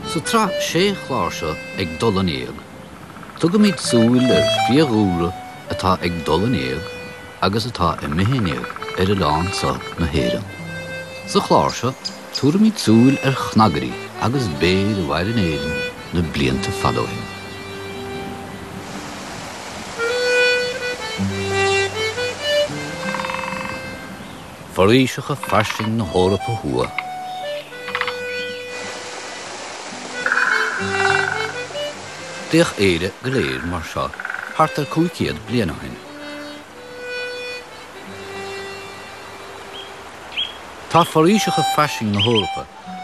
Sa tsraith sé chlár seo Ag Dul in Éag, tugaimid súil ar fiadhúlra atá ag dul in éag agus atá imithe in éag ar oileán seo na hÉireann. Sa chlár seo, tabharfaimid súil ar chnagairí agus béir a mhair in Éirinn na blianta fada ó shin. Foraoiseacha fairsing na hEorpa Thuaidh. Bhíodh Éire go léir mar seo thart ar 500 bliain ó shin. Tá foraoiseacha fairsing na hEorpa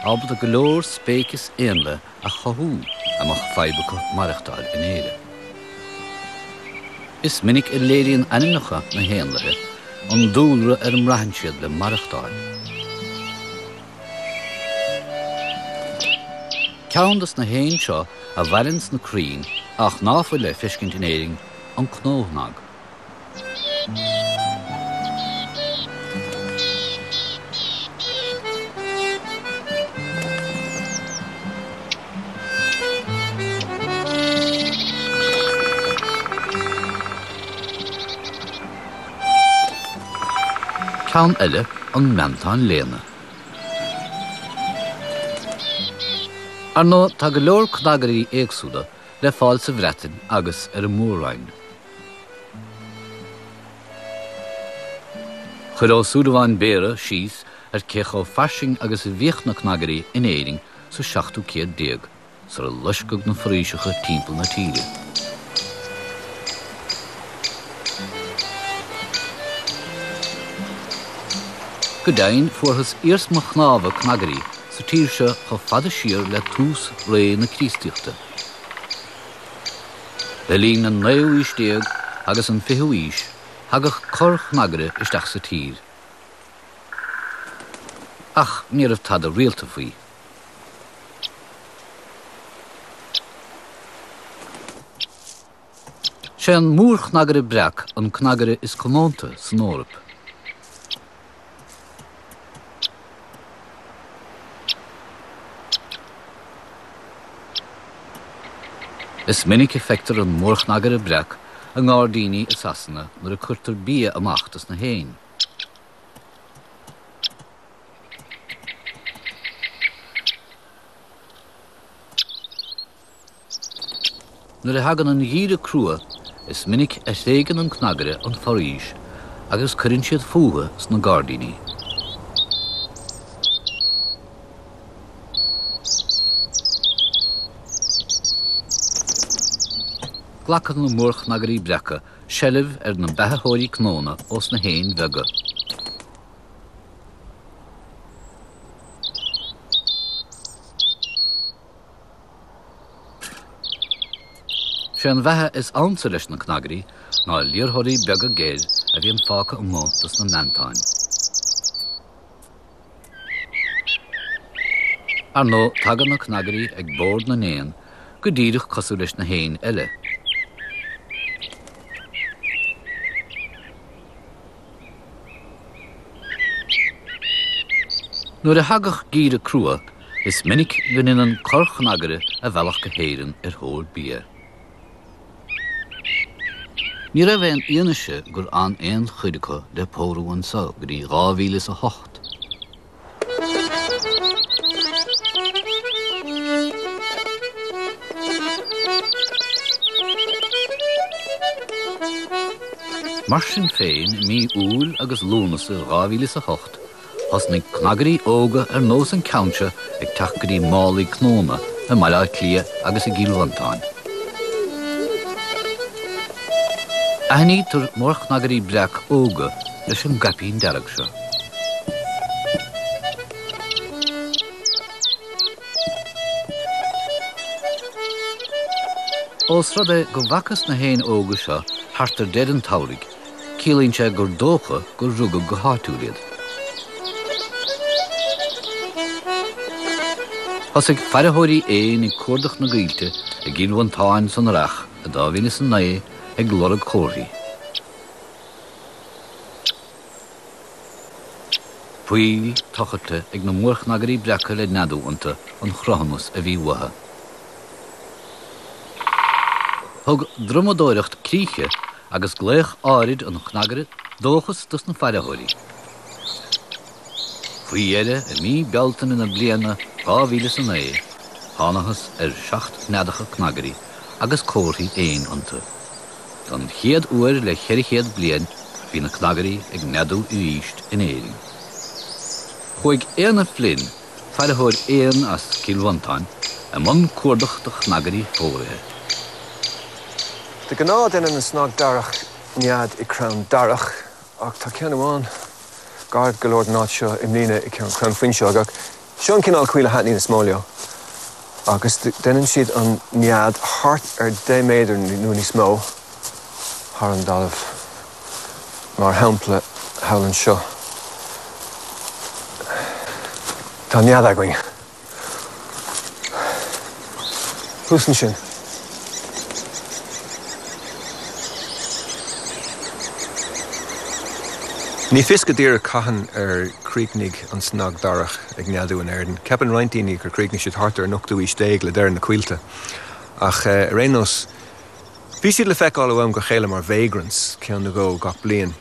ábalta go leor spéiceas éanlaithe a chothú a mbeadh fadhb acu maireachtáil in Éire. Is minic a léiríonn ainmneacha na héanlaithe an dúlra ar a mbraitheann siad le maireachtáil. Ceann dos na héin seo a mhaireann sna crainn ach ná fuil le feiscint in Éirinn, an cnóchnag. Ceann eile, an meantán léana. Ar ndóigh, tá go leor cnagairí éagsúla le fáil sa Bhreatain agus ar an Mór-Roinn. Chuir Ó Súilleabháin Béarra síos ar cé chomh fairsing agus a bhíodh na cnagairí in Éirinn sa seachtú céad déag, sara loisceadh na foraoiseacha timpeall na tíre. Go deimhin, fuarthas iarsma chnámha cnagairí sa tír seo chomh fada siar le tús ré na Críostaíochta. Le linn na naoú haois déag agus an fichiú haois, thagadh corr-chnagaire isteach sa tír. Ach ní raibh tada rialta faoi. Sé an mórchnagaire breac an cnagaire is comónta san Eoraip. Is minic a feictear an mórchnagaire breac i ngairdíní i Sasana nuair a cuirtear bia amach dos na héin. Nuair a thagann an geimhreadh crua, is minic a thréigeann an cnagaire an foraois agus cuireann siad fúthu sna gairdíní. Glacann na mórchnagairí breaca seilbh ar na beathaitheoirí cnónna ós na héin bheaga. Sé an bheatha is ansa leis na cnagairí ná liathróidí beaga geir a bhíonn fágtha amuigh dos na meantáin. Ar ndóigh, tagann na cnagairí ag bord na n-éan go díreach cosúil leis na héin eile. Nuair a thagadh geimhreadh crua, is minic go ndeineann corr-chnagaire a bhealach go hÉirinn ar thóir bia. Ní raibh aon fhianaise gur fhan aon chuid acu le pórú anso go dtí 2008. Mar sin féin, i mí Iúil agus Lúnasa 2008, thosnaigh cnagairí óga ar nós an ceann seo ag teacht go dtí málaí cnónna i mBaile Átha Cliath agus i gCill Mhantáin. Aithnítear mórchnagairí breac óga leis an gcaipín dearg seo. Ós rud é go bhfacthas na héin óga seo thart ar deireadh an tsamhraidh, ciallaíonn sé gur dócha gur rugadh go háitiúil iad. Thosaigh fairtheoirí éin ag cuardach na gcoillte i gCill Mhantáin san Earrach i 2009 ag lorg comharthaí. Poill tochailte ag na mórchnagairí breaca le neadú iontu an cruthúnas a bhí uathu. Thug drumadóireacht críche agus glaoch áirid an chnagaire dóchas dos na fairtheoirí. Faoi dheireadh i mí Bealtaine na bliana 2009 thánathas ar sheacht neadacha cnagairí agus comharthaí éin iontu. Don chéad uair le 400 bliain bhí na cnagairí ag neadú arís in Éirinn. Chuaigh Éanna Flynn, fairtheoir éan as Cill Mhantáin, i mbun cuardach do chnagairí phóraithe. De ghnáth déanann an snag darach nead i gcrann darach ach tá ceann amháin gar go leor don áit seo i mbliana i gcrann fuinseoige. Seo an cineál coill a thaitníonn is mó leo agus déanann siad an nead thart ar 10 méadar nó níos mó thar an dtalamh. Mar shampla, thall anseo tá nead againn. Thuas ansin. Ní fios go díreach cathain ar chríochnaigh an snag darach ag neadú in Éirinn. Ceapann roinnt daoine gur chríochnaigh siad thart ar an ochtú aois déag le deireadh na coillte. Ach ar aon nós, bhí siad le feiceáil ó am go chéile mar vagrants, ceann nó dhó gach bliain.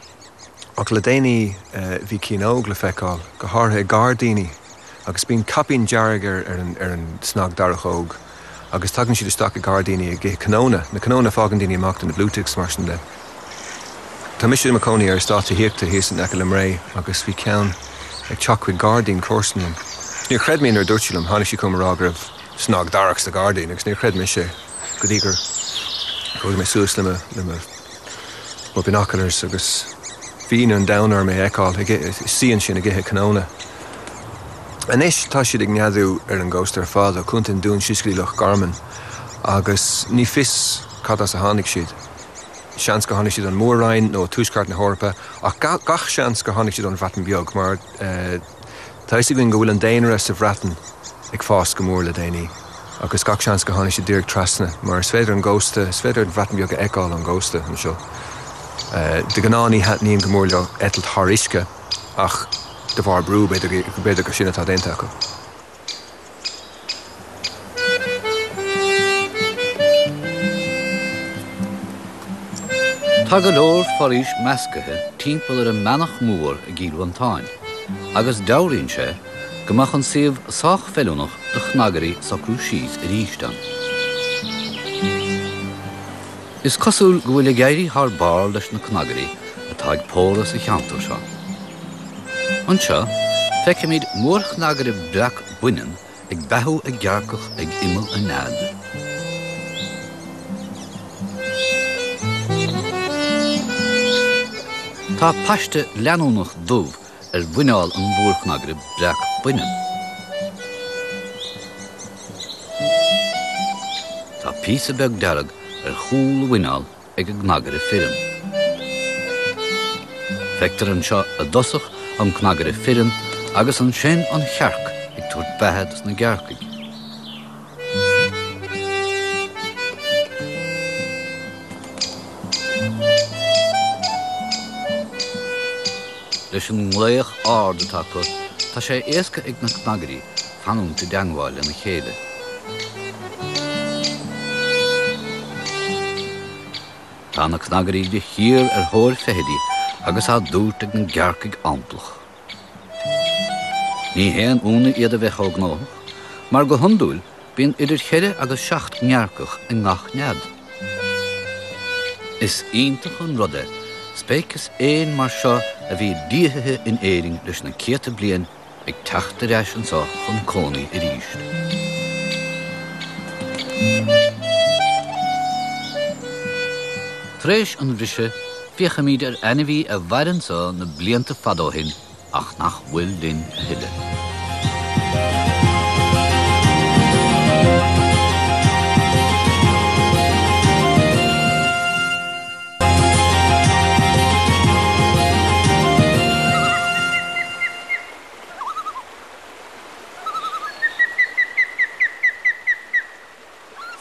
Ach le déanaí bhí cinn óg le feiceáil, go háirithe i ngairdíní, agus bíonn caipín dearg ar an snag darach óg agus tagann siad isteach i ngairdíní ag ithe cnónna, na cnónna a fágann daoine amach do na blueticks mar sin de. Tá mise i mo chónaí ar eastát tithíochta thíos in aice le Mbré agus bhí ceann ag teacht chuig gairdín comharsan liom. Níor chreid mé nuair a dúirt sí liom, tháinig sí chugam a rá go raibh snag darach sa ghairdín agus níor chreid mise é. go dtí gur chuaigh mé suas le mo, le mo, mo binoculars agus bhí ionadh an domhain orm é a fheiceáil ag suí ansin ag ithe cnónna. Anois tá siad ag neadú ar an gcósta ar fad, ó Contae an Dúin síos go dtí Loch Garman agus ní fios cad as a tháinig siad. Seans gur tháinig siad ón Mór-Roinn nó ó tuaisceart na hEorpa ach gach seans gur tháinig siad ón Bhreatain Bheag mar Tá a fhios againn go bhfuil an daonra sa Bhreatain ag fás go mór le déanaí agus gach seans gur tháinig siad díreach trasna mar is féidir an gcósta, is féidir an Bhreatain Bheag a fheiceáil ón gcósta anseo. De ghnáth ní thaitníonn go mór leo eitilt thar uisce ach de bharr brú b'fhéidir b'fhéidir gur sin atá déanta acu. Tá go leor foraois meascaithe timpeall ar an mBeannach Mór i gCill Mhantáin agus dealraíonn sé go mbeadh an suíomh sách feiliúnach do chnagairí socrú síos arís ann. Is cosúil go bhfuil ag éirí thar barr leis na cnagairí atá ag póradh sa cheantar seo. Anseo, feicimid mórchnagaire breac baineann ag beathú a gearrcach ag imeall a nead. Tá paiste leanúnach dubh ar mhuineál an mhórchnagaire breac baineann. Tá píosa beag dearg ar chúl a mhuineáil ag an gcnagaire fireann. Feictear anseo i dtosach an cnagaire fireann agus ansin an chearc ag tabhairt beatha dos na gearrcaigh. Leis an nglaoch ard atá acu, tá sé éasca ag na cnagairí fanúint i dteangmháil lena chéile. Tá na cnagairí de shíor ar thóir feithidí agus á dtabhairt ag na gearrcaigh amplach. Ní haon ionadh iad a bheith chomh gnóthach, mar go hiondúil bíonn idir cheithre agus seacht ngearrcach i ngach nead. Is iontach an rud é speiceas éin mar seo a bhí díothaithe in Éirinn leis na céadta bliain ag teacht ar ais anseo chun cónaí arís. Tar éis an bhriseadh, féachfaimid ar ainmhí a mhair anseo na blianta fada ó shin ach nach bhfuil linn a thuilleadh.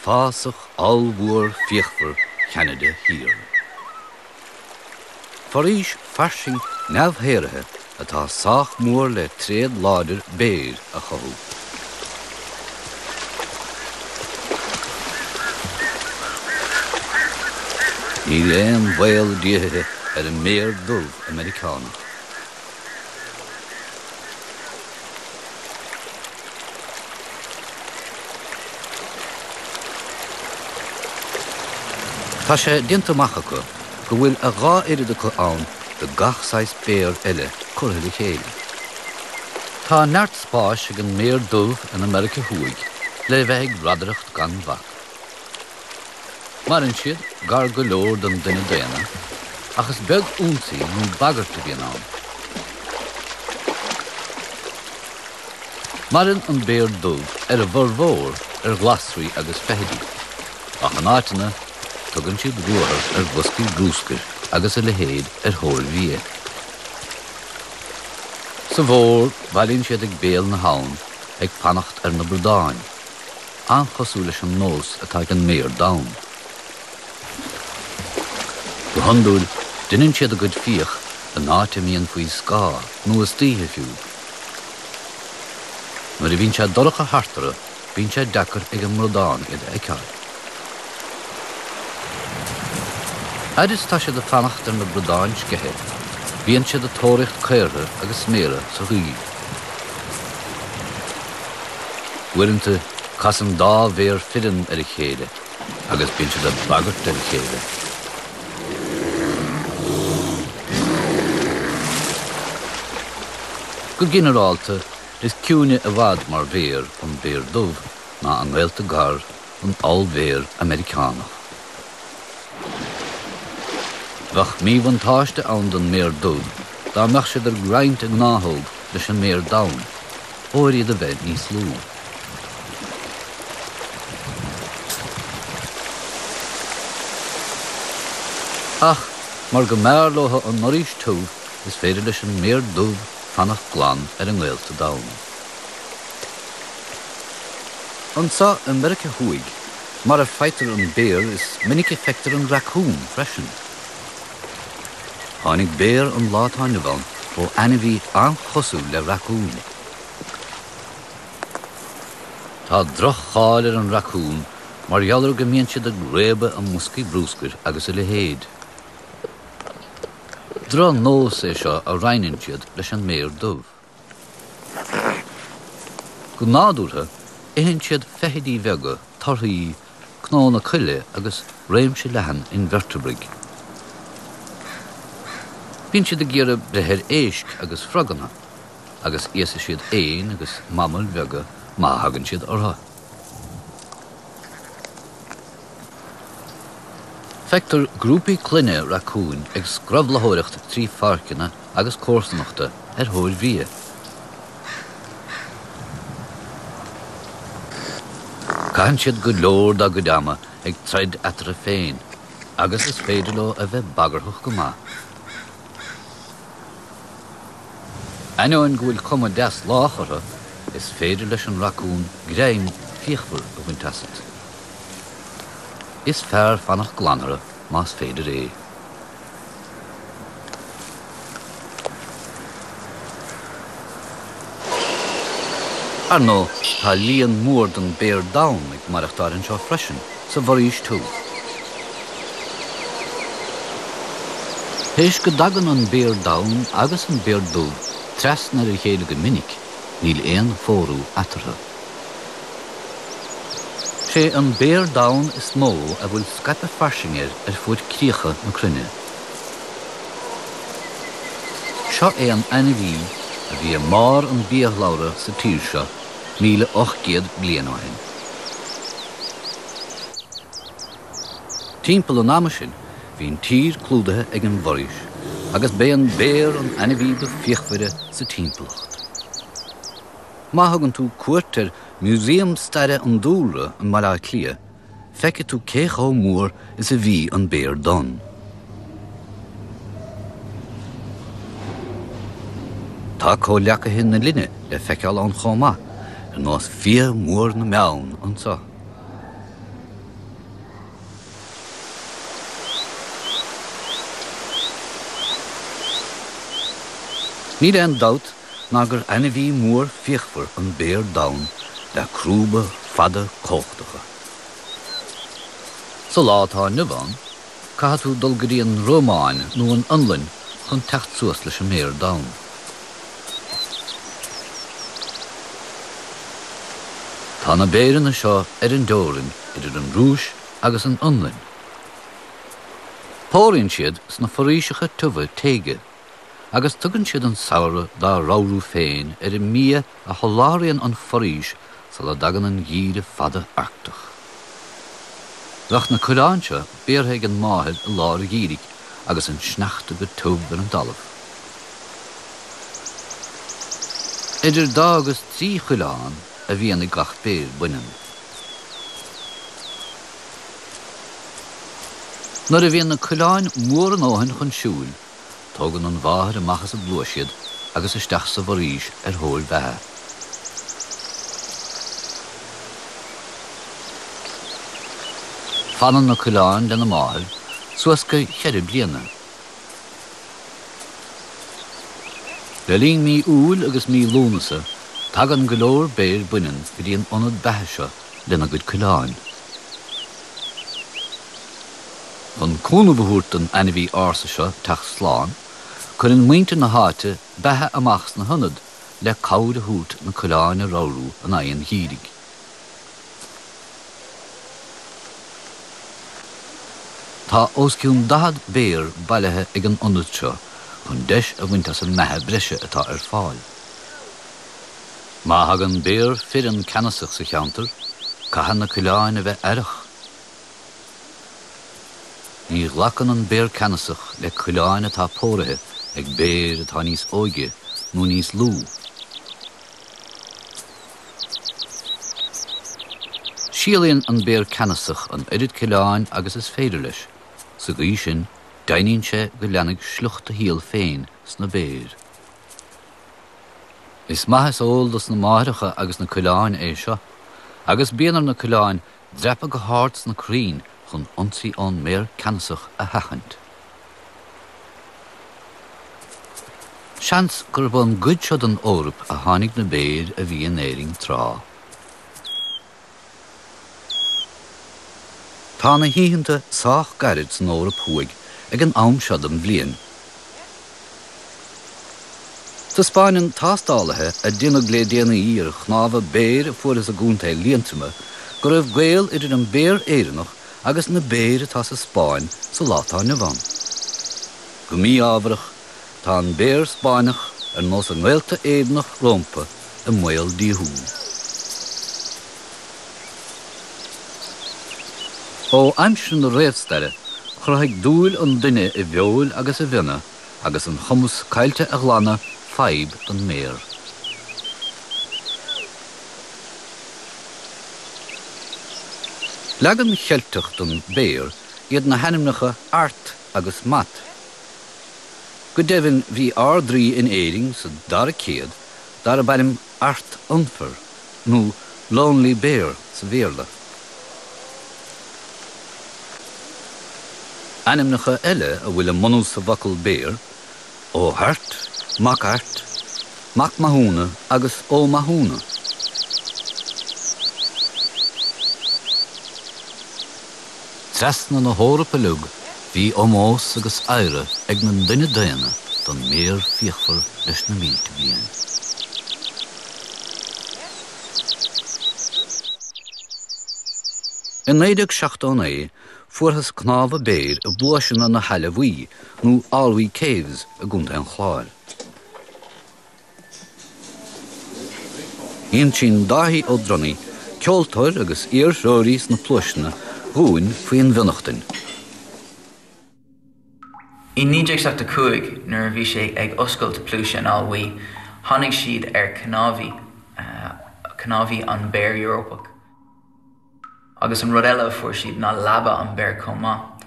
Fásach ollmhór fíochmhar Cheanada Thiar. Foraois fairsing neamhshaothraithe. atá sách mór le tréad láidir béir a chothú. Níl aon bhaol díothaithe ar an mbéar dubh Meiriceánach. Tá sé déanta amach acu go bhfuil a dhá oiread acu ann de gach saghas béar eile curtha le chéile. Tá neart spáis ag an mbéar dubh in America Thuaidh le bheith ag radaireacht gan bhac. Maireann siad gar go leor don duine daonna, ach is beag ionsaí nó bagairt a bhíonn ann. Maireann an béar dubh ar a bhformhór ar ghlasraí agus feithidí, ach in áiteanna tugann siad ruathar ar bhoscaí brúscair agus a leithéid ar thóir bhia. Sa bhfómhar bailíonn siad ag béal na habhann ag fanacht ar na bradáin. an-chosúil leis an nós atá ag an mbéar donn. Go hiondúil, deineann siad a gcuid fiach in áit a mbíonn faoi scáth, nó istoíche fiú. Nuair a bhíonn sé dorcha thart orthu, bíonn sé deacair ag an mbradán iad a fheiceáil. Fhad is tá siad ag fanacht ar na bradáin sceiche, bíonn siad ag tóraíocht caortha agus sméara sa choill. Uaireanta, casann dá bhéar fireann ar a chéile agus bíonn siad ag bagairt ar a chéile. Go ginearálta, is ciúine i bhfad mar bhéar an béar dubh ná a ngaolta gar, an t-ollbhéar Meiriceánach. Bheadh míbhuntáiste ann don mbéar dubh dá mbeadh siad ag roinnt a ngnáthóg leis an mbéar donn, óir iad a bheith níos lú. Ach mar go mb'fhearr leo an fhoraois tiubh is féidir leis an mbéar dubh fanacht glan ar a ngaolta donn. Anso i Meiriceá Thuaidh, mar a faightear an béar is minic a feictear an racún freisin. Tháinig béar an lá atá inniu ann ó ainmhí an-chosúil le racún. Tá droch-cháil ar an racún mar gheall ar go mbíonn siad ag réabadh i mboscaí brúscair agus a leithéid. Drochnós é seo a roinneann siad leis an mbéar dubh. Go nádúrtha, itheann siad feithidí beaga, torthaí, cnónna coille agus réimse leathan inveirteabraigh. Bíonn siad ag iarraidh breith ar éisc agus froganna, agus íosfaidh siad éin agus mamail bheaga má thagann siad orthu. Feictear grúpaí clainne racúin ag scrobhlaitheoireacht trí pháirceanna agus comharsanachta ar thóir bhia. Caitheann siad go leor dá gcuid ama ag troid eatarthu féin agus is féidir leo a bheith bagarthach go maith. Ainneoin go bhfuil cuma deas lách orthu, is féidir leis an racún greim fíochmhar a bhaint asat. Is fearr fanacht glan orthu más féidir é. Ar ndóigh, tá líon mór den bhéar donn ag maireachtáil anseo freisin, sa bhforaois tiubh. Théis go dtagann an béar donn agus an béar dubh trasna ar a chéile go minic, níl aon phórú eatarthu. Sé an béar donn is mó a bhfuil scaipeadh fairsing air ar fuaid críocha na cruinne. Seo é an ainmhí a bhí i mbarr an bhiashlabhra sa tír seo 1,800 bliain ó shin. Timpeall an ama sin bhí an tír clúdaithe ag an bhforaois agus b'é an béar an ainmhí ba fíochmhaire sa timpeallacht. Má thugann tú cuairt ar Mhúsaem Staire an Dúlra i mBaile Átha Cliath, feicfidh tú cé chomh mór is a bhí an béar donn. Tá comhghleacaithe na linne le feiceáil ann chomh maith, ar nós fia mór na mbeann anseo. Níl aon dabht ná gur ainmhí mór fíochmhar an béar donn le crúba fada cumhachtacha. Sa lá atá inniu ann, caithfidh tú dul go dtí an Rómáin nó an Fhionlainn chun teacht suas leis an mbéar donn. Tá na béireanna seo ar an dteorainn idir an Rúis agus an Fhionlainn. Póraíonn siad sna foraoiseacha tiubha taiga agus tugann siad an samhradh dá ramhrú féin ar an mbia a sholáthraíonn an foraois sula dtagann an geimhreadh fada Arctach. Bheadh na coileáin seo bértha ag an máthair i lár an gheimhridh agus an sneachta go tiubh ar an dtalamh. Idir dá agus tri choileán a bhíonn ag gach béar baineann. Nuair a bhíonn na coileáin mór a ndóthain chun siúil, tógann an mháthair amach as an bpluais iad agus isteach sa bhforaois ar thóir beatha. Fanann na coileáin lena máthair suas go cheithre bliana. Le linn mí Iúil agus mí Lúnasa, tagann go leor béir baineann go dtí an ionad beatha seo lena gcuid coileáin. Chun cúnamh a thabhairt don ainmhí ársa seo teacht slán, cuireann muintir na háite beatha amach sna hionaid le cabhair a thabhairt na coileáin a ramhrú in aghaidh an gheimhridh. Tá os cionn 40 béar bailithe ag an ionad seo chun deis a bhaint as an mbeatha breise atá ar fáil. Má thagann béar fireann ceannasach sa cheantar, caithfidh na coileáin a bheith aireach. Ní ghlacann an béar ceannasach le coileáin atá póraithe ag béir atá níos óige nó níos lú. Síolaíonn an béar ceannasach an oiread coileáin agus is féidir leis, sa gcaoi sin deimhníonn sé go leanfaidh sliocht a shíol féin sna béir. Is maith is eol dos na máithreacha agus na coileáin é seo, agus bíonn ar na coileáin dreapadh go hard sna crainn chun ionsaí ón mbéar ceannasach a sheachaint. Seans gurb ón gcuid seo den Eoraip a tháinig na béir a bhí in Éirinn tráth. Tá na hoícheanta sách gairid san Eoraip Thuaidh ag an am seo den bhliain. Taispeáineann tástálaithe a déanadh le déanaí ar chnámha béir a fuarthas i gContae Liatroma go raibh gaol idir an béar Éireannach agus na béir atá sa Spáinn sa lá atá inniu ann. Go mí-ámharach, tá an béar Spáinneach, ar nós a ngaolta Éireannach rómpa, i mbaol díothú. Ó aimsir na réamhstaire, chruthaigh dúil an duine i bhfeoil agus i bhfionnadh agus an cumas coillte a ghlanadh fadhb don mbéar. Leagan Cheilteach den béar iad na hainmneacha Art agus Mat. Go deimhin bhí Ard-Rí in Éirinn sa dara céad darb ainm Art Unfer, nó Lonely Bear sa Bhéarla. Ainmneacha eile a bhfuil a mbunús sa bhfocal béar, Ó hAirt, Mac Airt, Mac Mathúna agus Ó Mathúna. Trasna na hEorpa uilig bhí ómós agus adhradh ag na duine daonna don mbéar fíochmhar leis na mílte bliain. I 1979 fuarthas cnámha béir i bpluaiseanna na hAille Bhuí, nó Aillwee Caves, i gContae an Chláir. Insíonn Dáithí Ó Dronnaigh, ceoltóir agus iar-threoraí sna pluaiseanna, dhúinn faoin bhfionnachtain. I 1975 nuair a bhí sé ag oscailt pluaise an Aill Bhuí, tháinig siad ar cnámhaí, cnámhaí an béar Eorpach. Agus an rud eile a fuair siad ná leaba an béar chomh maith.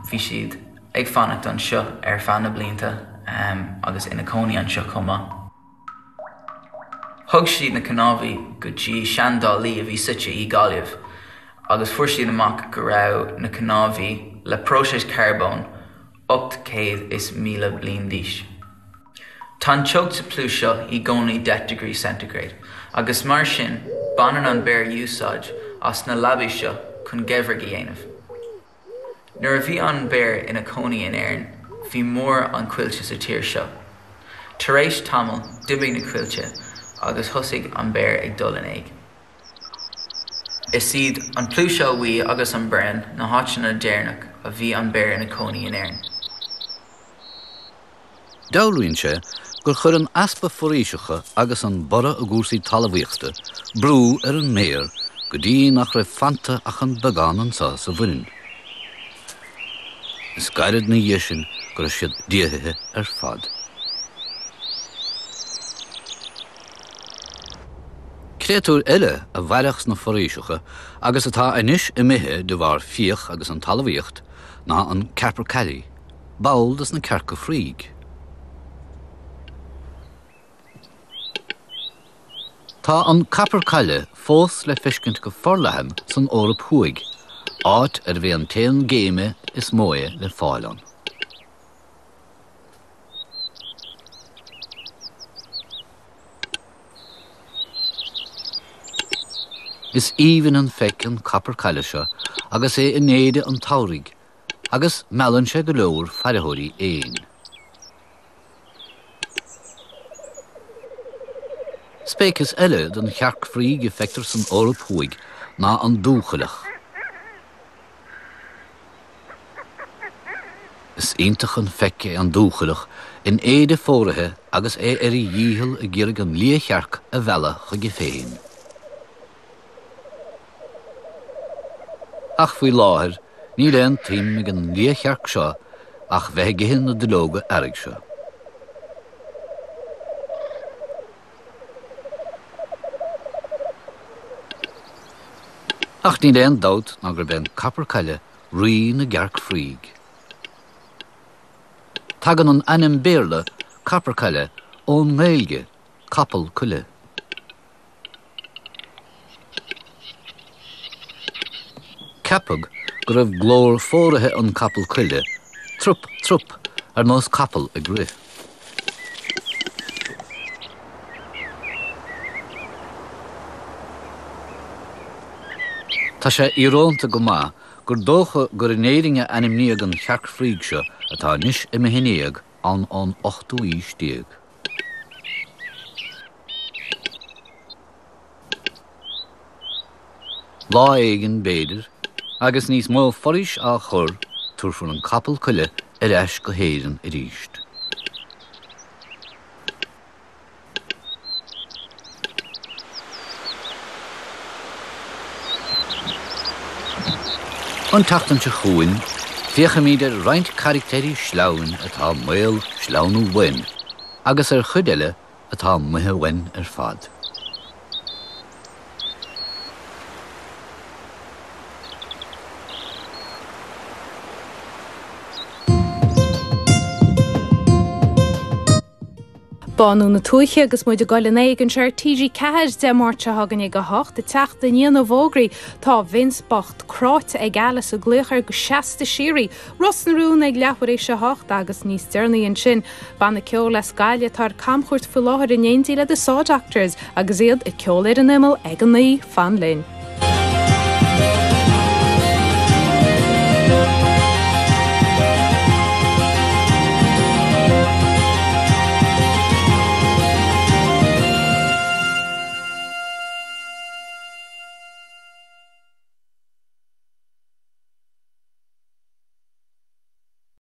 Bhí siad ag fanacht anseo ar feadh na blianta agus ina cónaí anseo chomh maith. Thug siad na cnámhaí go dtí seandálaí a bhí suite i Gaillimh agus fuair siad amach go raibh na cnámhaí le próiseas carbóin 800,000 bliain d'aois. Tá an teocht sa pluais seo i gcónaí 10 degree centigrade agus mar sin baineann an béar úsáid as na leabaí seo chun geimhreadh a dhéanamh. Nuair a bhí an béar ina chónaí in Éirinn bhí mór an coillte sa tír seo. Tar éis tamaill d'imigh na coillte agus thosaigh an béar ag dul in éag. Is iad an Pluais Bhuí agus an Boireann na háiteanna deireanach a bhí an béar ina chónaí in Éirinn. Dealraíonn sé gur chuir an easpa foraoiseacha agus an borradh i gcúrsaí talmhaíochta brú ar an mbéar go dtí nach raibh fanta ach an beagán anseo sa Bhoireann. Is gairid ina dhiaidh sin go raibh siad díothaithe ar fad. Créatúr eile a mhairfeadh sna foraoiseacha agus atá anois imithe de bharr fiach agus an talmhaíocht ná an capercaillie. ball de na cearca fraoigh. Tá an capercaillie fós le feiscint go forleathan san Eoraip Thuaidh, áit arbh é an t-éan géime is mó é le fáil ann. Is aoibhinn an feic an capercaillie seo agus é in éide an tsamhraidh agus meallann sé go leor fairtheoirí éin. Speiceas eile den chearc fhraoigh a feictear san Eoraip Thuaidh ná an dúchoileach. Is iontach an feic é an dúchoileach in éide phóraithe agus é ar a dhícheall ag iarraidh an liathchearc a mhealladh chuige féin. Ach faoi láthair níl aon tsuim ag an liathchearc seo ach bheith ag ithe na duilleoga earraigh seo. Ach níl aon dabht ná gurb é an capercaillie rí na gcearc fraoigh. Tagann an ainm Béarla capercaillie ón nGaeilge capall coille. Ceapadh go raibh glór phóraithe an capall coille, trup, trup, ar nós capall ag rith. Tá sé íorónta go maith gur dócha gur in Éirinn a ainmníodh an chearc fraoigh seo atá anois imithe in éag ann ón ochtú aois déag. Lá éigin, b'fhéidir, agus níos mó foraois á chur, tabharfar an capall coille ar ais go hÉireann arís. An tseachtain seo chugainn, féachfaimid ar roinnt caractéirí sleamhain atá i mbaol sleamhnú uainn, agus ar chuid eile atá imithe uainn ar fad. Bánú na Tuaithe agus muid ag dul in éag anseo ar TG4 Dé Máirt seo chugainn ag 8 ag teacht i ndiaidh na bhfógraí. Tá Vince bocht cráite ag Alice ag glaoch air go seasta síoraí. Ros na Rún ag leathuair éis a hocht agus níos deireanaí ansin, banna ceoil as Gaillimh atá ar camchuairt faoi láthair in éindí le The Saw Doctors agus iad ag ceol ar an imeall ag a 9, fan linn.